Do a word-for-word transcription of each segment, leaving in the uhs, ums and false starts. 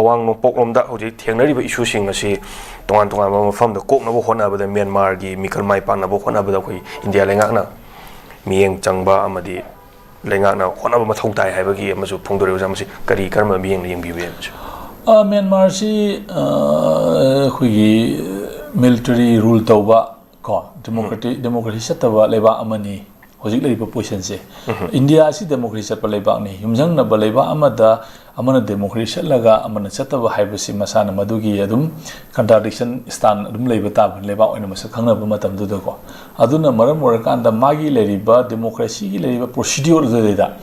ꯑꯋꯥꯡ ꯅꯣꯡꯄꯣꯛꯂꯣꯝꯗ ꯍꯧꯖꯤꯛ ꯊꯦꯡꯅꯔꯤꯕ ꯏꯁꯨꯁꯤꯡ ꯑꯁꯤ ꯇꯣꯉꯥꯟ ꯇꯣꯉꯥꯟꯕ ꯃꯐꯝꯗ ꯀꯣꯛꯅꯕ ꯍꯣꯠꯅꯕꯗ, ꯃ꯭ꯌꯥꯟꯃꯥꯔꯒꯤ ꯃꯤꯈꯜ ꯃꯥꯏ ꯄꯥꯛꯅꯕ ꯍꯣꯠꯅꯕꯗ ꯑꯩꯈꯣꯏ ꯏꯟꯗꯤꯌꯥ ꯂꯩꯉꯥꯛꯅ ꯃꯤꯠꯌꯦꯡ ꯆꯪꯕ ꯑꯃꯗꯤ ꯂꯩꯉꯥꯛꯅ ꯍꯣꯠꯅꯕ ꯃꯊꯧ ꯇꯥꯏ ꯍꯥꯏꯕꯒꯤ ꯑꯃꯁꯨ ꯐꯣꯡꯗꯣꯔꯛꯏ꯫ ꯑꯣꯖꯥ, ꯃꯁꯤ ꯀꯔꯤ, ꯀꯔꯝꯕ ꯃꯤꯠꯌꯦꯡꯅ ꯌꯦꯡꯕꯤꯕ ꯌꯥꯏ? ꯃꯁꯤ ꯑ, ꯃ꯭ꯌꯥꯟꯃꯥꯔꯁꯤ, ꯑ, ꯑꯩꯈꯣꯏꯒꯤ ꯃꯤꯂꯤꯇꯔꯤ ꯔꯨꯜ ꯇꯧꯕ, ꯀꯣ, ꯗꯦꯃꯣꯀ꯭ꯔꯦꯇꯤ ꯗꯦꯃꯣꯀ꯭ꯔꯦꯁꯤ ꯆꯠꯇꯕ ꯂꯩꯕꯥꯛ ꯑꯃꯅꯤ ꯍꯧꯖꯤꯛ ꯂꯩꯔꯤꯕ ꯄꯣꯖꯤꯁꯟꯁꯦ꯫ ꯏꯟꯗꯤꯌꯥ ꯑꯁꯤ ꯗꯦꯃꯣꯀ꯭ꯔꯦꯁꯤ ꯆꯠꯄ ꯂꯩꯕꯥꯛꯅꯤ꯫ ꯌꯨꯝꯁꯪꯅꯕ ꯂꯩꯕꯥꯛ ꯑꯃꯗ ꯑꯃꯅ ꯗꯦꯃꯣꯀ꯭ꯔꯦꯁꯤ ꯆꯠꯂꯒ ꯑꯃꯅ ꯆꯠꯇꯕ ꯍꯥꯏꯕꯁꯤ ꯃꯁꯥꯅ ꯃꯗꯨꯒꯤ ꯑꯗꯨꯝ ꯀꯟꯇ꯭ꯔꯥꯗꯤꯛꯁꯟ ꯁ꯭ꯇꯥꯟ ꯑꯗꯨꯝ ꯂꯩꯕ ꯇꯥꯕꯅꯤ, ꯂꯩꯕꯥꯛ ꯑꯣꯏꯅ ꯃꯁꯛ ꯈꯪꯅꯕ ꯃꯇꯝꯗꯨꯗꯀꯣ꯫ ꯑꯗꯨꯅ ꯃꯔꯝ ꯑꯣꯏꯔꯀꯥꯟꯗ ꯃꯥꯒꯤ ꯂꯩꯔꯤꯕ ꯗꯦꯃꯣꯀ꯭ꯔꯦꯁꯤꯒꯤ ꯂꯩꯔꯤꯕ ꯄ꯭ꯔꯣꯁꯤꯗ꯭ꯌꯣꯔꯗꯨꯗꯩꯗ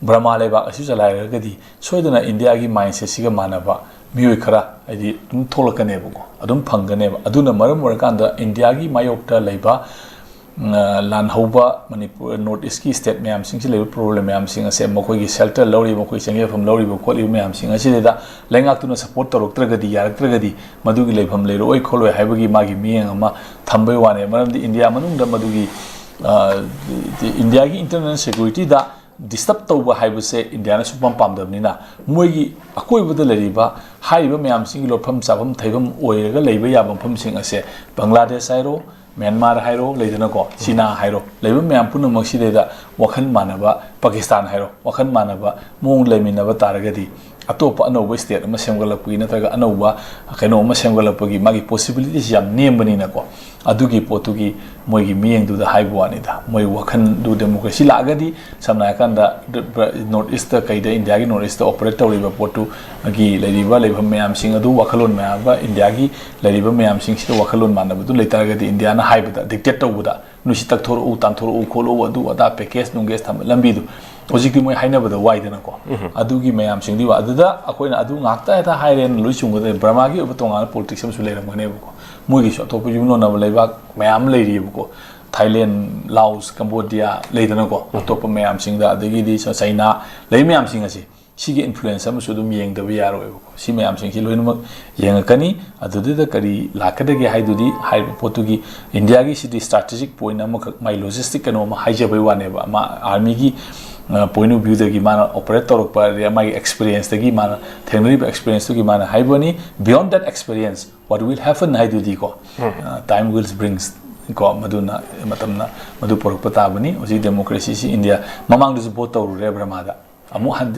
ꯕꯔꯃꯥ ꯂꯩꯕꯥꯛ ꯑꯁꯤ ꯆꯂꯥꯏꯔꯒꯗꯤ ꯁꯣꯏꯗꯅ ꯏꯟꯗꯤꯌꯥꯒꯤ ꯃꯥꯏꯟꯁꯦꯠꯁꯤꯒ ꯃꯥꯟꯅꯕ ꯃꯤꯑꯣꯏ ꯈꯔ ꯍꯥꯏꯗꯤ ꯑꯗꯨꯝ ꯊꯣꯛꯂꯛꯀꯅꯦꯕꯀꯣ, ꯑꯗꯨꯝ ꯐꯪꯒꯅꯦꯕ꯫ ꯑꯗꯨꯅ ꯃꯔꯝ ꯑꯣꯏꯔꯀꯥꯟꯗ ꯏꯟꯗꯤꯌꯥꯒꯤ ꯃꯥꯌꯣꯛꯇ ꯂꯩꯕ, ꯎꯝ, ꯂꯥꯟꯍꯧꯕ ꯃꯅꯤꯄꯨꯔ, ꯅꯣꯔꯠ ꯏꯁꯀꯤ ꯁ꯭ꯇꯦꯠ ꯃꯌꯥꯝꯁꯤꯡꯁꯤ ꯂꯩꯕ ꯄ꯭ꯔꯣꯕ꯭ꯂꯦꯝ ꯃꯌꯥꯝꯁꯤꯡ ꯑꯁꯦ ꯃꯈꯣꯏꯒꯤ ꯁꯦꯜꯇꯔ ꯂꯧꯔꯤꯕ, ꯃꯈꯣꯏ ꯆꯪꯖꯐꯝ ꯂꯧꯔꯤꯕ ꯈꯣꯠꯂꯤꯕ ꯃꯌꯥꯝꯁꯤꯡ ꯑꯁꯤꯗ ꯂꯩꯉꯥꯛꯇꯨꯅ ꯁꯄꯣꯔꯠ ꯇꯧꯔꯛꯇ꯭ꯔꯒꯗꯤ, ꯌꯥꯔꯛꯇ꯭ꯔꯒꯗꯤ ꯃꯗꯨꯒꯤ ꯂꯩꯐꯝ ꯂꯩꯔꯛꯑꯣꯏ ꯈꯣꯠꯂꯣꯏ ꯍꯥꯏꯕꯒꯤ ꯃꯥꯒꯤ ꯃꯤꯠꯌꯦꯡ ꯑꯃ ꯊꯝꯕꯩ ꯋꯥꯅꯦ꯫ ꯃꯔꯝꯗꯤ ꯏꯟꯗꯤꯌꯥ ꯃꯅꯨꯡꯗ ꯃꯗꯨꯒꯤ, ꯑ, ꯏꯟꯗꯤꯌꯥꯒꯤ ꯏꯟꯇꯔꯅꯦꯜ ꯁꯦꯀ꯭ꯌꯨꯔꯤꯇꯤꯗ ꯗꯤꯁꯇꯔꯕ ꯇꯧꯕ ꯍꯥꯏꯕꯁꯦ ꯏꯟꯗꯤꯌꯥꯅ ꯁꯨꯡꯄꯥꯝ ꯄꯥꯝꯗꯕꯅꯤꯅ, ꯃꯣꯏꯒꯤ ꯑꯀꯣꯏꯕꯗ ꯂꯩꯔꯤꯕ ꯍꯥꯏꯔꯤꯕ ꯃꯌꯥꯝꯁꯤꯡꯒꯤ ꯂꯣꯠꯐꯝ ꯆꯥꯐꯝ ꯊꯩꯐꯝ ꯑꯣꯏꯔꯒ ꯂꯩꯕ ꯌꯥꯕ ꯃꯐꯝꯁꯤꯡ ꯑꯁꯦ ꯕꯪꯒ꯭ꯂꯥꯗꯦꯁ ꯍꯥꯏꯔꯣ, ꯃ꯭ꯌꯥꯟꯃꯥꯔ ꯍꯥꯏꯔꯣ, ꯂꯩꯗꯅꯀꯣ, ꯆꯤꯅꯥ ꯍꯥꯏꯔꯣ, ꯂꯩꯕ ꯃꯌꯥꯝ ꯄꯨꯝꯅꯃꯛꯁꯤꯗꯩꯗ ꯋꯥꯈꯜ ꯃꯥꯟꯅꯕ, ꯄꯥꯀꯤꯁꯇꯥꯟ ꯍꯥꯏꯔꯣ, ꯋꯥꯈꯜ ꯃꯥꯟꯅꯕ ꯃꯑꯣꯡ ꯂꯩꯃꯤꯟꯅꯕ ꯇꯥꯔꯒꯗꯤ ꯑꯇꯣꯞꯄ ꯑꯅꯧꯕ ꯁ꯭ꯇꯦꯠ ꯑꯃ ꯁꯦꯝꯒꯠꯂꯛꯄꯒꯤ ꯅꯠꯇ꯭ꯔꯒ ꯑꯅꯧꯕ ꯀꯩꯅꯣ ꯑꯃ ꯁꯦꯝꯒꯠꯂꯛꯄꯒꯤ ꯃꯥꯒꯤ ꯄꯣꯁꯤꯕꯤꯂꯤꯇꯤꯁꯤ ꯌꯥꯝ ꯅꯦꯝꯕꯅꯤꯅꯀꯣ꯫ ꯑꯗꯨꯒꯤ ꯄꯣꯠꯇꯨꯒꯤ ꯃꯣꯏꯒꯤ ꯃꯤꯠꯌꯦꯡꯗꯨꯗ ꯍꯥꯏꯕ ꯋꯥꯅꯤꯗ꯫ ꯃꯣꯏ ꯋꯥꯈꯜꯗꯨ ꯗꯦꯃꯣꯀ꯭ꯔꯦꯁꯤ ꯂꯥꯛꯑꯒꯗꯤ, ꯁꯝꯅ ꯍꯥꯏꯔꯀꯥꯟꯗ, ꯅꯣꯔꯠ ꯏꯁꯇ ꯀꯩꯗ, ꯏꯟꯗꯤꯌꯥꯒꯤ ꯅꯣꯔꯠ ꯏꯁꯇ ꯑꯣꯄꯔꯦꯠ ꯇꯧꯔꯤꯕ ꯄꯣꯠꯇꯨꯒꯤ ꯂꯩꯔꯤꯕ ꯂꯩꯐꯝ ꯃꯌꯥꯝꯁꯤꯡ ꯑꯗꯨ ꯋꯥꯈꯜꯂꯣꯟ ꯃꯌꯥꯝ ꯑꯃ, ꯏꯟꯗꯤꯌꯥꯒꯤ ꯂꯩꯔꯤꯕ ꯃꯌꯥꯝꯁꯤꯡꯁꯤꯗ ꯋꯥꯈꯜꯂꯣꯟ ꯃꯥꯟꯅꯕꯗꯨ ꯂꯩꯇꯥꯔꯒꯗꯤ, ꯏꯟꯗꯤꯌꯥꯅ ꯍꯥꯏꯕꯗ, ꯗꯤꯛꯇꯦꯠ ꯇꯧꯕꯗ, "ꯅꯣꯏꯁꯤ ꯇꯛꯊꯣꯔꯛꯎ, ꯇꯥꯟꯊꯣꯔꯛꯎ, ꯈꯣꯠꯂꯛꯎ, ꯑꯗꯨ ꯑꯗꯥ, ꯄꯦꯀꯦꯖ ꯅꯨꯡꯒꯦꯖ ꯊꯝꯕ ꯂꯝꯕꯤꯗꯨ", ꯍꯧꯖꯤꯛꯇꯤ ꯃꯣꯏ ꯍꯥꯏꯅꯕꯗ ꯋꯥꯏꯗꯅꯀꯣ꯫ ꯑꯗꯨꯒꯤ ꯃꯌꯥꯝꯁꯤꯡꯗꯨ, ꯑꯗꯨꯗ ꯑꯩꯈꯣꯏꯅ ꯑꯗꯨ ꯉꯥꯛꯇ ꯍꯦꯛꯇ ꯍꯥꯏꯔꯦꯅ ꯂꯣꯏ ꯆꯨꯝꯒꯗ꯭ꯔꯥ? ꯕꯔꯃꯥꯒꯤ ꯑꯣꯏꯕ ꯇꯣꯉꯥꯟꯕ ꯄꯣꯂꯤꯇꯤꯛꯁ ꯑꯃꯁꯨ ꯂꯩꯔꯝꯒꯅꯦꯕꯀꯣ꯫ ꯃꯣꯏꯒꯤꯁꯨ ꯑꯇꯣꯞꯄ ꯌꯨꯝꯂꯣꯟꯅꯕ ꯂꯩꯕꯥꯛ ꯃꯌꯥꯝ ꯂꯩꯔꯤꯑꯕꯀꯣ꯫ ꯊꯥꯏꯂꯦꯟ, ꯂꯥꯎꯁ, ꯀꯝꯕꯣꯗꯤꯌꯥ, ꯂꯩꯗꯅꯀꯣ꯫ ꯑꯇꯣꯞꯄ ꯃꯌꯥꯝꯁꯤꯡꯗ, ꯑꯗꯒꯤꯗꯤ ꯆ-, ꯆꯩꯅꯥ, ꯂꯩ ꯃꯌꯥꯝꯁꯤꯡ ꯑꯁꯤ, ꯁꯤꯒꯤ ꯏꯟꯐ꯭ꯂꯨꯌꯦꯟꯁ ꯑꯃꯁꯨ ꯑꯗꯨꯝ ꯌꯦꯡꯗꯕ ꯌꯥꯔꯣꯏꯕꯀꯣ꯫ ꯁꯤ ꯃꯌꯥꯝꯁꯤꯡꯁꯤ ꯂꯣꯏꯅꯃꯛ ꯌꯦꯡꯉꯛꯀꯅꯤ꯫ ꯑꯗꯨꯗꯨꯗ ꯀꯔꯤ ꯂꯥꯛꯀꯗꯒꯦ ꯍꯥꯏꯗꯨꯗꯤ, ꯍꯥꯏꯔꯤꯕ ꯄꯣꯠꯇꯨꯒꯤ ꯏꯟꯗꯤꯌꯥꯒꯤ ꯁꯤꯗꯤ ꯁ꯭ꯇ꯭ꯔꯥꯇꯦꯖꯤꯛ ꯄꯣꯏꯟ ꯑꯃꯈꯛ, ꯃꯥꯏ ꯂꯣꯖꯤꯁꯇꯤꯛ ꯀꯩꯅꯣ ꯑꯃ ꯍꯥꯏꯖꯕꯩ ꯋꯥꯅꯦꯕ꯫ ꯃꯥ ꯑꯥꯔꯃꯤꯒꯤ ꯄꯣꯏꯟ ꯑꯣꯐ ꯚ꯭ꯌꯨꯗꯒꯤ ꯃꯥꯅ ꯑꯣꯄꯔꯦꯠ ꯇꯧꯔꯛꯄ, ꯃꯥꯒꯤ ꯑꯦꯛꯁꯄꯤꯔꯤꯌꯦꯟꯁꯇꯒꯤ, ꯃꯥꯅ ꯊꯦꯡꯅꯔꯤꯕ ꯑꯦꯛꯁꯄꯤꯔꯤꯌꯦꯟꯁꯇꯨꯒꯤ ꯃꯥꯅ ꯍꯥꯏꯕꯅꯤ꯫ Beyond that experience, what will happen ꯍꯥꯏꯗꯨꯗꯤꯀꯣ, time will brings ꯀꯣ, ꯃꯗꯨꯅ, ꯃꯇꯝꯅ ꯃꯗꯨ ꯄꯨꯔꯛꯄ ꯇꯥꯕꯅꯤ꯫ ꯍꯧꯖꯤꯛ ꯗꯦꯃꯣꯀ꯭ꯔꯦꯁꯤꯁꯤ ꯏꯟꯗꯤꯌꯥ, ꯃꯃꯥꯡꯗꯁꯨ ꯚꯣꯠ ꯇꯧꯔꯨꯔꯦ ꯕꯔꯃꯥꯗ, ꯑꯃꯨꯛ ꯍꯟ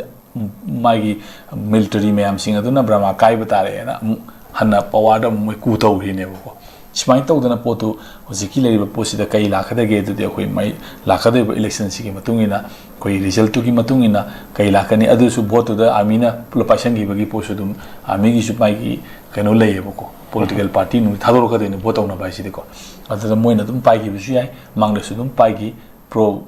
ꯃꯥꯒꯤ ꯃꯤꯂꯤꯇꯔꯤ ꯃꯌꯥꯝꯁꯤꯡ ꯑꯗꯨꯅ ꯕꯔꯃꯥ ꯀꯥꯏꯕ ꯇꯥꯔꯦꯅ ꯑꯃꯨꯛ ꯍꯟꯅ ꯄꯋꯥꯔꯗ ꯑꯃꯨꯛ ꯃꯣꯏ ꯀꯨ ꯇꯧꯈ꯭ꯔꯤꯅꯦꯕꯀꯣ꯫ ꯁꯨꯃꯥꯏꯅ ꯇꯧꯗꯅ ꯄꯣꯠꯇꯨ ꯍꯧꯖꯤꯛꯀꯤ ꯂꯩꯔꯤꯕ ꯄꯣꯠꯁꯤꯗ ꯀꯩ ꯂꯥꯛꯀꯗꯒꯦ? ꯑꯗꯨꯗꯤ ꯑꯩꯈꯣꯏ ꯃꯩ ꯂꯥꯛꯀꯗꯧꯔꯤꯕ ꯏꯂꯦꯛꯁꯟꯁꯤꯒꯤ ꯃꯇꯨꯡ ꯏꯟꯅ, ꯑꯩꯈꯣꯏꯒꯤ ꯔꯤꯖꯜꯇꯨꯒꯤ ꯃꯇꯨꯡ ꯏꯟꯅ ꯀꯩ ꯂꯥꯛꯀꯅꯤ? ꯑꯗꯨꯁꯨ ꯚꯣꯠꯇꯨꯗ ꯑꯥꯔꯃꯤꯅ ꯄꯨꯂꯞ ꯄꯥꯏꯁꯟꯈꯤꯕꯒꯤ ꯄꯣꯠꯁꯨ ꯑꯗꯨꯝ ꯑꯥꯔꯃꯤꯒꯤꯁꯨ ꯃꯥꯒꯤ ꯀꯩꯅꯣ ꯂꯩꯌꯦꯕꯀꯣ, ꯄꯣꯂꯤꯇꯤꯀꯦꯜ ꯄꯥꯔꯇꯤ ꯅꯨꯡ ꯊꯥꯗꯣꯔꯛꯀꯗꯣꯏꯅꯤ ꯚꯣꯠ ꯇꯧꯅꯕ ꯍꯥꯏꯁꯤꯗꯤꯀꯣ꯫ ꯑꯗꯨꯗ ꯃꯣꯏꯅ ꯑꯗꯨꯝ ꯄꯥꯏꯈꯤꯕꯁꯨ ꯌꯥꯏ, ꯃꯃꯥꯡꯗꯁꯨ ꯑꯗꯨꯝ ꯄꯥꯏꯈꯤ꯫ ꯄ꯭ꯔꯣ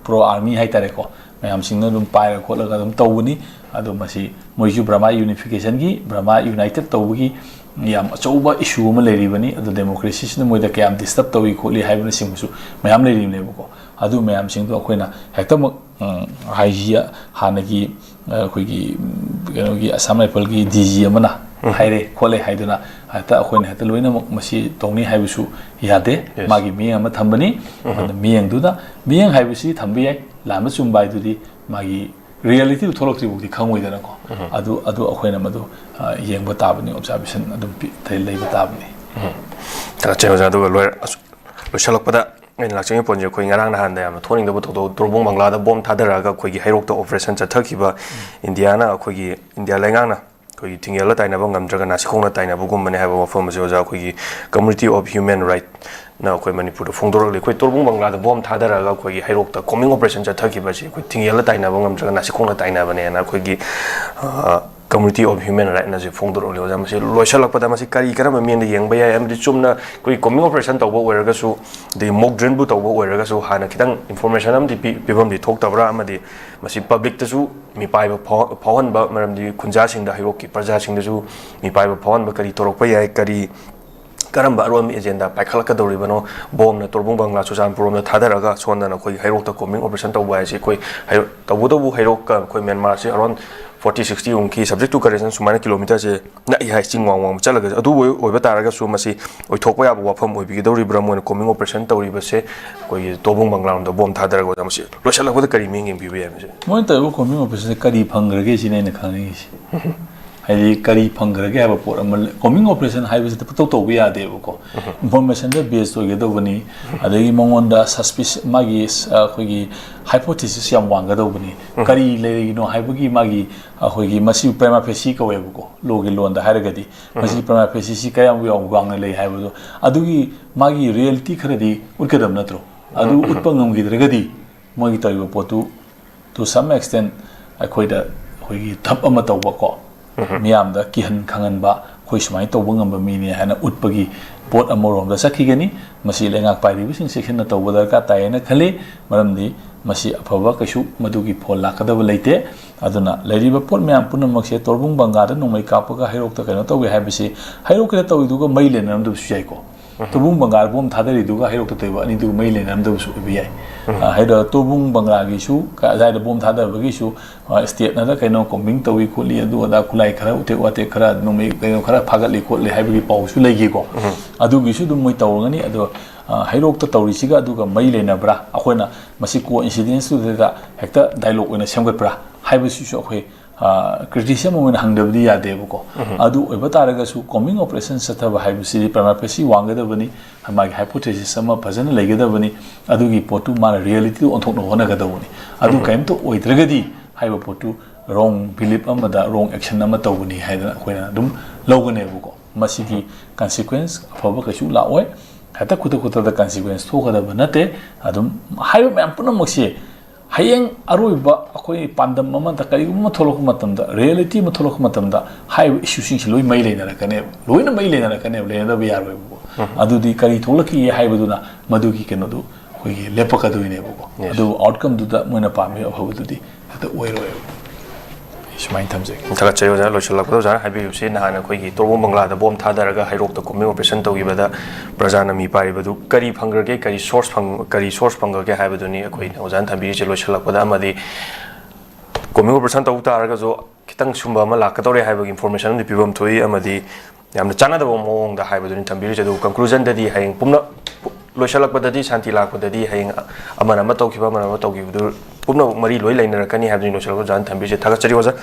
ꯄ꯭ꯔꯣ ꯑꯥꯔꯃꯤ ꯍꯥꯏꯇꯥꯔꯦꯀꯣ, ꯃꯌꯥꯝꯁꯤꯡꯅ ꯑꯗꯨꯝ ꯄꯥꯏꯔ ꯈꯣꯠꯂꯒ ꯑꯗꯨꯝ ꯇꯧꯕꯅꯤ꯫ ꯑꯗꯣ ꯃꯁꯤ ꯃꯣꯏꯁꯨ ꯕꯔꯃꯥ ꯌꯨꯅꯤꯐꯤꯀꯦꯁꯟꯒꯤ, ꯕꯔꯃꯥ ꯌꯨꯅꯥꯏꯇꯦꯠ ꯇꯧꯕꯒꯤ ꯌꯥꯝ ꯑꯆꯧꯕ ꯏꯁꯨ ꯑꯃ ꯂꯩꯔꯤꯕꯅꯤ꯫ ꯑꯗꯣ ꯗꯦꯃꯣꯀ꯭ꯔꯦꯁꯤꯁꯤꯅ ꯃꯣꯏꯗ ꯀꯌꯥꯝ ꯗꯤꯁꯇꯔꯕ ꯇꯧꯏ ꯈꯣꯠꯂꯤ ꯍꯥꯏꯕꯅꯆꯤꯡꯕꯁꯨ ꯃꯌꯥꯝ ꯂꯩꯔꯤꯕꯅꯦꯕꯀꯣ꯫ ꯑꯗꯨ ꯃꯌꯥꯝꯁꯤꯡꯗꯣ ꯑꯩꯈꯣꯏꯅ ꯍꯦꯛꯇꯃꯛ, ꯎꯝ, ꯍꯥꯏꯖꯤ ꯍꯥꯟꯅꯒꯤ, ꯑ, ꯑꯩꯈꯣꯏꯒꯤ, ꯎꯝ, ꯀꯩꯅꯣꯒꯤ ꯑꯁꯥꯝ ꯔꯥꯏꯐꯜꯒꯤ ꯗꯤ ꯖꯤ ꯑꯃꯅ ꯍꯥꯏꯔꯦ ꯈꯣꯠꯂꯦ ꯍꯥꯏꯗꯨꯅ ꯍꯦꯛꯇ ꯑꯩꯈꯣꯏꯅ ꯍꯦꯛꯇ ꯂꯣꯏꯅꯃꯛ ꯃꯁꯤ ꯇꯧꯅꯤ ꯍꯥꯏꯕꯁꯨ ꯌꯥꯗꯦ꯫ Yes. ꯃꯥꯒꯤ ꯃꯤꯠꯌꯦꯡ ꯑꯃ ꯊꯝꯕꯅꯤ꯫ ꯑꯗꯨꯅ ꯃꯤꯠꯌꯦꯡꯗꯨꯗ, ꯃꯤꯠꯌꯦꯡ ꯍꯥꯏꯕꯁꯤ ꯊꯝꯕ ꯌꯥꯏ, ꯂꯥꯟꯕ ꯆꯨꯝꯕ ꯍꯥꯏꯗꯨꯗꯤ ꯃꯥꯒꯤ ꯔꯤꯌꯦꯂꯤꯇꯤꯗꯨ ꯊꯣꯛꯂꯛꯇ꯭ꯔꯤꯐꯥꯎꯗꯤ ꯈꯪꯉꯣꯏꯗꯅꯀꯣ꯫ ꯑꯗꯨ, ꯑꯗꯨ ꯑꯩꯈꯣꯏꯅ ꯃꯗꯨ, ꯑ, ꯌꯦꯡꯕ ꯇꯥꯕꯅꯤ, ꯑꯣꯕꯖꯥꯔꯕꯦꯁꯟ ꯑꯗꯨꯝ ꯄꯤ-, ꯂꯩꯕ ꯇꯥꯕꯅꯤ꯫ ꯊꯥꯒꯠꯆꯩ ꯑꯣꯖꯥ꯫ ꯑꯗꯨꯒ ꯂꯣꯏꯔ-, ꯑꯁ-, ꯂꯣꯏꯁꯤꯜꯂꯛꯄꯗ ꯑꯩꯅ ꯂꯥꯛꯆꯅꯤꯡꯉꯤ ꯄꯣꯏꯟꯁꯦ, ꯑꯩꯈꯣꯏ ꯉꯔꯥꯡ ꯅꯍꯥꯟꯗ ꯌꯥꯝꯅ ꯊꯣꯛꯍꯟꯅꯤꯡꯗꯕ ꯊꯧꯗꯣꯛ, ꯇꯣꯔꯕꯨꯡ ꯕꯪꯒ꯭ꯂꯥꯗ ꯕꯣꯝ ꯊꯥꯗꯔꯛꯑꯒ ꯑꯩꯈꯣꯏꯒꯤ ꯍꯩꯔꯣꯛꯇ ꯑꯣꯄꯔꯦꯁꯟ ꯆꯠꯊꯈꯤꯕ, ꯏꯟꯗꯤꯌꯥꯅ, ꯑꯩꯈꯣꯏꯒꯤ ꯏꯟꯗꯤꯌꯥ ꯂꯩꯉꯥꯛꯅ ꯑꯩꯈꯣꯏꯒꯤ ꯊꯤꯡꯖꯤꯜꯂ ꯇꯥꯏꯅꯕ ꯉꯝꯗ꯭ꯔꯒ ꯅꯥꯁꯤꯈꯣꯡꯅ ꯇꯥꯏꯅꯕꯒꯨꯝꯕꯅꯦ ꯍꯥꯏꯕ ꯋꯥꯐꯝ ꯑꯁꯤ ꯑꯣꯖꯥ, ꯑꯩꯈꯣꯏꯒꯤ Community of Human Rightꯅ ꯑꯩꯈꯣꯏ ꯃꯅꯤꯄꯨꯔꯗ ꯐꯣꯡꯗꯣꯔꯛꯂꯤ꯫ ꯑꯩꯈꯣꯏ ꯇꯣꯔꯕꯨꯡ ꯕꯪꯒ꯭ꯂꯥꯗ ꯕꯣꯝ ꯊꯥꯗꯔꯛꯑꯒ ꯑꯩꯈꯣꯏꯒꯤ ꯍꯩꯔꯣꯛꯇ ꯀꯣꯝꯕꯤꯡ ꯑꯣꯄꯔꯦꯁꯟ ꯆꯠꯊꯈꯤꯕ ꯑꯁꯤ ꯑꯩꯈꯣꯏ ꯊꯤꯡꯖꯤꯜꯂ ꯇꯥꯏꯅꯕ ꯉꯝꯗ꯭ꯔꯒ ꯅꯥꯁꯤꯈꯣꯡꯅ ꯇꯥꯏꯅꯕꯅꯦꯅ ꯑꯩꯈꯣꯏꯒꯤ, ꯑ, Community of Human Rightꯅ ꯁꯤ ꯐꯣꯡꯗꯣꯔꯛꯂꯤ꯫ ꯑꯣꯖꯥ, ꯃꯁꯤ ꯂꯣꯏꯁꯤꯜꯂꯛꯄꯗ ꯃꯁꯤ ꯀꯔꯤ ꯀꯔꯝꯕ ꯃꯤꯠꯌꯦꯡꯗ ꯌꯦꯡꯕ ꯌꯥꯏ? ꯑꯃꯗꯤ ꯆꯨꯝꯅ ꯑꯩꯈꯣꯏꯒꯤ ꯀꯣꯝꯕꯤꯡ ꯑꯣꯄꯔꯦꯁꯟ ꯇꯧꯕ ꯑꯣꯏꯔꯒꯁꯨ, ꯑꯗꯩ ꯃꯣꯛ ꯗ꯭ꯔꯤꯜꯕꯨ ꯇꯧꯕ ꯑꯣꯏꯔꯒꯁꯨ ꯍꯥꯟꯅ ꯈꯤꯇꯪ ꯏꯟꯐꯣꯔꯃꯦꯁꯟ ꯑꯃꯗꯤ ꯄꯤ-, ꯄꯤꯐꯝꯗꯤ ꯊꯣꯛꯇꯕ꯭ꯔꯥ? ꯑꯃꯗꯤ ꯃꯁꯤ ꯄꯕ꯭ꯂꯤꯛꯇꯁꯨ ꯃꯤꯄꯥꯏꯕ ꯐꯥꯎ-, ꯐꯥꯎꯍꯟꯕ, ꯃꯔꯝꯗꯤ ꯈꯨꯟꯖꯥꯁꯤꯡꯗ, ꯍꯩꯔꯣꯛꯀꯤ ꯄ꯭ꯔꯖꯥꯁꯤꯡꯗꯁꯨ ꯃꯤꯄꯥꯏꯕ ꯐꯥꯎꯍꯟꯕ ꯀꯔꯤ ꯇꯧꯔꯛꯄ ꯌꯥꯏ, ꯀꯔꯤ, ꯀꯔꯝꯕ ꯑꯔꯣꯟꯕ ꯑꯦꯖꯦꯟꯗꯥ ꯄꯥꯏꯈꯠꯂꯛꯀꯗꯧꯔꯤꯕꯅꯣ? ꯕꯣꯝꯅ ꯇꯣꯔꯕꯨꯡ ꯕꯪꯒ꯭ꯂꯥ ꯆꯨꯔꯆꯥꯟꯄꯨꯔ ꯔꯣꯝꯗ ꯊꯥꯗꯔꯒ ꯁꯣꯝꯗꯅ ꯑꯩꯈꯣꯏꯒꯤ ꯍꯩꯔꯣꯛꯇ ꯀꯣꯝꯕꯤꯡ ꯑꯣꯄꯔꯦꯁꯟ ꯇꯧꯕ ꯍꯥꯏꯁꯤ ꯑꯩꯈꯣꯏ ꯍꯩꯔꯣꯛ, ꯇꯧꯕꯇꯕꯨ ꯍꯩꯔꯣꯛꯀ ꯑꯩꯈꯣꯏ ꯃ꯭ꯌꯥꯟꯃꯥꯔꯁꯤ ꯑꯔꯥꯎꯟ ꯐꯣꯔꯇꯤ ꯁꯤꯛꯁꯇꯤ ꯎꯪꯈꯤ, subject to correction ꯁꯨꯃꯥꯏꯅ ꯀꯤꯂꯣꯃꯤꯇꯔꯁꯦ ꯅꯛꯏ ꯍꯥꯏ, ꯆꯤꯡ ꯋꯥꯡ ꯋꯥꯡꯕ ꯆꯠꯂꯒ꯫ ꯑꯗꯨ ꯑꯣꯏ-, ꯑꯣꯏꯕ ꯇꯥꯔꯒꯁꯨ ꯃꯁꯤ ꯑꯣꯏꯊꯣꯛꯄ ꯌꯥꯕ ꯋꯥꯐꯝ ꯑꯣꯏꯕꯤꯒꯗꯧꯔꯤꯕ꯭ꯔꯥ? ꯃꯣꯏꯅ combing operation ꯇꯧꯔꯤꯕꯁꯦ ꯑꯩꯈꯣꯏꯒꯤ ꯇꯣꯔꯕꯨꯡ ꯕꯪꯒ꯭ꯂꯥꯔꯣꯝꯗ ꯕꯣꯝ ꯊꯥꯗꯔꯒ ꯑꯣꯖꯥ, ꯃꯁꯤ ꯂꯣꯏꯁꯤꯜꯂꯛꯄꯗ ꯀꯔꯤ ꯃꯤꯠꯌꯦꯡ ꯌꯦꯡꯕꯤꯕ ꯌꯥꯏ ꯃꯁꯤ? ꯃꯣꯏꯅ ꯇꯧꯔꯤꯕ combing operation ꯁꯦ ꯀꯔꯤ ꯐꯪꯈ꯭ꯔꯒꯦ ꯁꯤꯅꯦ ꯑꯩꯅ ꯈꯪꯅꯤꯡꯉꯤꯁꯦ꯫ ꯍꯥꯏꯗꯤ ꯀꯔꯤ ꯐꯪꯈ꯭ꯔꯒꯦ ꯍꯥꯏꯕ ꯄꯣꯠ ꯑꯃ ꯂꯩ-, combing operation ꯍꯥꯏꯕꯁꯤꯗꯤ ꯄꯪꯇꯧ ꯇꯧꯕ ꯌꯥꯗꯦꯕꯀꯣ꯫ Information ꯗ base ꯑꯣꯏꯒꯗꯧꯕꯅꯤ, ꯑꯗꯒꯤ ꯃꯉꯣꯟꯗ suspicion, ꯃꯥꯒꯤ, ꯑ, ꯑꯩꯈꯣꯏꯒꯤ hypothesis ꯌꯥꯝ ꯋꯥꯡꯒꯗꯧꯕꯅꯤ꯫ ꯀꯔꯤ ꯂꯩꯔꯤꯅꯣ ꯍꯥꯏꯕꯒꯤ ꯃꯥꯒꯤ, ꯑꯩꯈꯣꯏꯒꯤ, ꯃꯁꯤ prima facie ꯀꯧꯋꯦꯕꯀꯣ, law ꯒꯤ ꯂꯣꯟꯗ ꯍꯥꯏꯔꯒꯗꯤ꯫ ꯃꯁꯤ prima facie ꯁꯤ ꯀꯌꯥꯝ ꯌꯥꯝ ꯋꯥꯡꯅ ꯂꯩ ꯍꯥꯏꯕꯗꯣ, ꯑꯗꯨꯒꯤ ꯃꯥꯒꯤ reality ꯈꯔꯗꯤ ꯎꯠꯀꯗꯕ ꯅꯠꯇ꯭ꯔꯣ? ꯑꯗꯨ ꯎꯠꯄ ꯉꯝꯈꯤꯗ꯭ꯔꯒꯗꯤ ꯃꯣꯏꯒꯤ ꯇꯧꯔꯤꯕ ꯄꯣꯠꯇꯨ to some extent ꯑꯩꯈꯣꯏꯗ, ꯑꯩꯈꯣꯏꯒꯤ ꯊꯕꯛ ꯑꯃ ꯇꯧꯕꯀꯣ, ꯃꯤꯌꯥꯝꯗ ꯀꯤꯍꯟ ꯈꯪꯍꯟꯕ, ꯑꯩꯈꯣꯏ ꯁꯨꯃꯥꯏꯅ ꯇꯧꯕ ꯉꯝꯕ ꯃꯤꯅꯦ ꯍꯥꯏꯅ ꯎꯠꯄꯒꯤ ꯄꯣꯠ ꯑꯃꯔꯣꯝꯗ ꯆꯠꯈꯤꯒꯅꯤ꯫ ꯃꯁꯤ ꯂꯩꯉꯥꯛ ꯄꯥꯏꯔꯤꯕꯁꯤꯡ ꯆꯦꯛꯁꯤꯟꯅ ꯇꯧꯕ ꯗꯔꯀꯥꯔ ꯇꯥꯏ ꯍꯥꯏꯅ ꯈꯜꯂꯤ, ꯃꯔꯝꯗꯤ ꯃꯁꯤ ꯑꯐꯕ ꯀꯩꯁꯨ ꯃꯗꯨꯒꯤ ꯐꯣꯜ ꯂꯥꯛꯀꯗꯕ ꯂꯩꯇꯦ꯫ ꯑꯗꯨꯅ ꯂꯩꯔꯤꯕ ꯄꯣꯠ ꯃꯌꯥꯝ ꯄꯨꯝꯅꯃꯛꯁꯦ ꯇꯣꯔꯕꯨꯡ ꯕꯪꯒꯥꯗ ꯅꯣꯡꯃꯩ ꯀꯥꯞꯄꯒ ꯍꯩꯔꯣꯛꯇ ꯀꯩꯅꯣ ꯇꯧꯒꯦ ꯍꯥꯏꯕꯁꯤ, ꯍꯩꯔꯣꯛꯀꯤꯗ ꯇꯧꯔꯤꯗꯨꯒ ꯃꯔꯤ ꯂꯩꯅꯔꯝꯗꯕꯁꯨ ꯌꯥꯏꯀꯣ꯫ ꯇꯣꯔꯕꯨꯡ ꯕꯪꯒꯥꯗ ꯕꯣꯝ ꯊꯥꯗꯔꯤꯗꯨꯒ ꯍꯩꯔꯣꯛꯇ ꯇꯧꯔꯤꯕ ꯑꯅꯤꯗꯨꯒ ꯃꯔꯤ ꯂꯩꯅꯔꯝꯗꯕꯁꯨ ꯑꯣꯏꯕ ꯌꯥꯏ꯫ ꯑ, ꯍꯥꯏꯗ ꯇꯣꯔꯕꯨꯡ ꯕꯪꯒꯥꯒꯤꯁꯨ, ꯀ-, ꯑꯗꯥꯏꯗ ꯕꯣꯝ ꯊꯥꯗꯕꯒꯤꯁꯨ, ꯑ, state ꯅꯗ ꯀꯩꯅꯣ combing ꯇꯧꯏ ꯈꯣꯠꯂꯤ, ꯑꯗꯨ ꯑꯗꯥ ꯈꯨꯠꯂꯥꯏ ꯈꯔ, ꯎꯇꯦꯛ ꯋꯥꯇꯦꯛ ꯈꯔ, ꯅꯣꯡꯃꯩ ꯀꯩꯅꯣ ꯈꯔ ꯐꯥꯒꯠꯂꯤ ꯈꯣꯠꯂꯤ ꯍꯥꯏꯕꯒꯤ ꯄꯥꯎꯁꯨ ꯂꯩꯈꯤꯀꯣ꯫ ꯑꯗꯨꯒꯤꯁꯨ ꯑꯗꯨꯝ ꯃꯣꯏ ꯇꯧꯔꯒꯅꯤ꯫ ꯑꯗꯣ, ꯑ, ꯍꯩꯔꯣꯛꯇ ꯇꯧꯔꯤꯁꯤꯒ ꯑꯗꯨꯒ ꯃꯔꯤ ꯂꯩꯅꯕ꯭ꯔꯥ? ꯑꯩꯈꯣꯏꯅ ꯃꯁꯤ coincidence ꯇꯨꯗ ꯍꯦꯛꯇ dialogue ꯑꯣꯏꯅ ꯁꯦꯝꯒꯠꯄ꯭ꯔꯥ ꯍꯥꯏꯕꯁꯤꯁꯨ ꯑꯩꯈꯣꯏ ꯑ, criticism ꯑꯣꯏꯅ ꯍꯪꯗꯕꯗꯤ ꯌꯥꯗꯦꯕꯀꯣ꯫ ꯑꯗꯨ ꯑꯣꯏꯕ ꯇꯥꯔꯒꯁꯨ combing operation ꯆꯠꯊꯕ ꯍꯥꯏꯕꯁꯤꯗꯤ prima facie ꯋꯥꯡꯒꯗꯕꯅꯤ, ꯃꯥꯒꯤ hypothesis ꯑꯃ ꯐꯖꯅ ꯂꯩꯒꯗꯕꯅꯤ, ꯑꯗꯨꯒꯤ ꯄꯣꯠꯇꯨ ꯃꯥꯅ reality ꯗ ꯑꯣꯟꯊꯣꯛꯅꯕ ꯍꯣꯠꯅꯒꯗꯧꯕꯅꯤ꯫ ꯑꯗꯨ ꯀꯔꯤꯝꯇ ꯑꯣꯏꯗ꯭ꯔꯒꯗꯤ ꯍꯥꯏꯕ ꯄꯣꯠꯇꯨ wrong belief ꯑꯃꯗ wrong action ꯑꯃ ꯇꯧꯕꯅꯤ ꯍꯥꯏꯗꯅ ꯑꯩꯈꯣꯏꯅ ꯑꯗꯨꯝ ꯂꯧꯒꯅꯦꯕꯀꯣ꯫ ꯃꯁꯤꯒꯤ consequence ꯑꯐꯕ ꯀꯩꯁꯨ ꯂꯥꯛꯑꯣꯏ꯫ ꯍꯦꯛꯇ ꯈꯨꯗꯛ ꯈꯨꯗꯛꯇ consequence ꯊꯣꯛꯀꯗꯕ ꯅꯠꯇꯦ꯫ ꯑꯗꯨꯝ ꯍꯥꯏꯕ ꯃꯌꯥꯝ ꯄꯨꯝꯅꯃꯛꯁꯦ ꯍꯌꯦꯡ ꯑꯔꯣꯏꯕ ꯑꯩꯈꯣꯏ ꯄꯥꯟꯗꯝ ꯑꯃꯗ ꯀꯔꯤꯒꯨꯝꯕ ꯑꯃ ꯊꯣꯛꯂꯛꯄ ꯃꯇꯝꯗ, reality ꯑꯃ ꯊꯣꯛꯂꯛꯄ ꯃꯇꯝꯗ ꯍꯥꯏꯔꯤꯕ issue ꯁꯤꯡꯁꯤ ꯂꯣꯏ ꯃꯩ ꯂꯩꯅꯔꯛꯀꯅꯦꯕ, ꯂꯣꯏꯅ ꯃꯩ ꯂꯩꯅꯔꯛꯀꯅꯦꯕ, ꯂꯩꯅꯗꯕ ꯌꯥꯔꯣꯏꯕꯀꯣ꯫ ꯑꯗꯨꯗꯤ ꯀꯔꯤ ꯊꯣꯛꯂꯛꯈꯤꯒꯦ ꯍꯥꯏꯕꯗꯨꯅ ꯃꯗꯨꯒꯤ ꯀꯩꯅꯣꯗꯨ ꯑꯩꯈꯣꯏꯒꯤ ꯂꯦꯞꯄꯛꯀꯗꯣꯏꯅꯦꯕꯀꯣ꯫ Yes. ꯑꯗꯨꯕꯨ outcome ꯗꯨꯗ ꯃꯣꯏꯅ ꯄꯥꯝꯃꯤꯕ ꯑꯐꯕꯗꯨꯗꯤ ꯍꯦꯛꯇ ꯑꯣꯏꯔꯣꯏꯕ꯫ ꯑꯩ ꯁꯨꯃꯥꯏꯅ ꯊꯝꯖꯒꯦ꯫ ꯊꯥꯒꯠꯆꯔꯤ ꯑꯣꯖꯥ꯫ ꯂꯣꯏꯁꯤꯜꯂꯛꯄꯗ ꯑꯣꯖꯥꯅ ꯍꯥꯏꯕꯤꯔꯤꯕꯁꯤ, ꯅꯍꯥꯟ ꯑꯩꯈꯣꯏꯒꯤ ꯇꯣꯔꯕꯨꯡ ꯕꯪꯒ꯭ꯂꯥꯗ ꯕꯣꯝ ꯊꯥꯗꯔꯒ ꯍꯩꯔꯣꯛꯇ combing operation ꯇꯧꯈꯤꯕꯗ ꯄ꯭ꯔꯖꯥꯅ ꯃꯤ ꯄꯥꯏꯔꯤꯕꯗꯨ ꯀꯔꯤ ꯐꯪꯈ꯭ꯔꯒꯦ, ꯀꯔꯤ source ꯐꯪ-, ꯀꯔꯤ source ꯐꯪꯈ꯭ꯔꯒꯦ ꯍꯥꯏꯕꯗꯨꯅꯤ ꯑꯩꯈꯣꯏꯅ ꯑꯣꯖꯥꯅ ꯊꯝꯕꯤꯔꯤꯁꯦ꯫ ꯂꯣꯏꯁꯤꯜꯂꯛꯄꯗ ꯑꯃꯗꯤ combing operation ꯇꯧ ꯇꯥꯔꯒꯁꯨ ꯈꯤꯇꯪ ꯁꯨꯝꯕ ꯑꯃ ꯂꯥꯛꯀꯗꯧꯔꯦ ꯍꯥꯏꯕꯒꯤ information ꯑꯃꯗꯤ ꯄꯤꯕꯝ ꯊꯣꯛꯏ, ꯑꯃꯗꯤ ꯌꯥꯝꯅ ꯆꯥꯟꯅꯗꯕ ꯃꯑꯣꯡꯗ ꯍꯥꯏꯕꯗꯨꯅꯤ ꯊꯝꯕꯤꯔꯤꯁꯦ꯫ ꯑꯗꯨꯕꯨ conclusion ꯗꯗꯤ ꯍꯌꯦꯡ ꯄꯨꯝꯅ ꯂꯣꯏꯁꯤꯜꯂꯛꯄꯗꯗꯤ, ꯁꯥꯟꯇꯤ ꯂꯥꯛꯄꯗꯗꯤ ꯍꯌꯦꯡ ꯑꯃꯅ ꯑꯃ ꯇꯧꯈꯤꯕ, ꯑꯃꯅ ꯑꯃ ꯇꯧꯈꯤꯕꯗꯨ ꯄꯨꯝꯅꯃꯛ ꯃꯔꯤ ꯂꯣꯏ ꯂꯩꯅꯔꯛꯀꯅꯤ ꯍꯥꯏꯕꯗꯨꯅꯤ ꯂꯣꯏꯁꯤꯜꯂꯛꯄꯗ ꯑꯣꯖꯥꯅ ꯊꯝꯕꯤꯔꯤꯁꯦ꯫ ꯊꯥꯒꯠꯆꯔꯤ ꯑꯣꯖꯥ꯫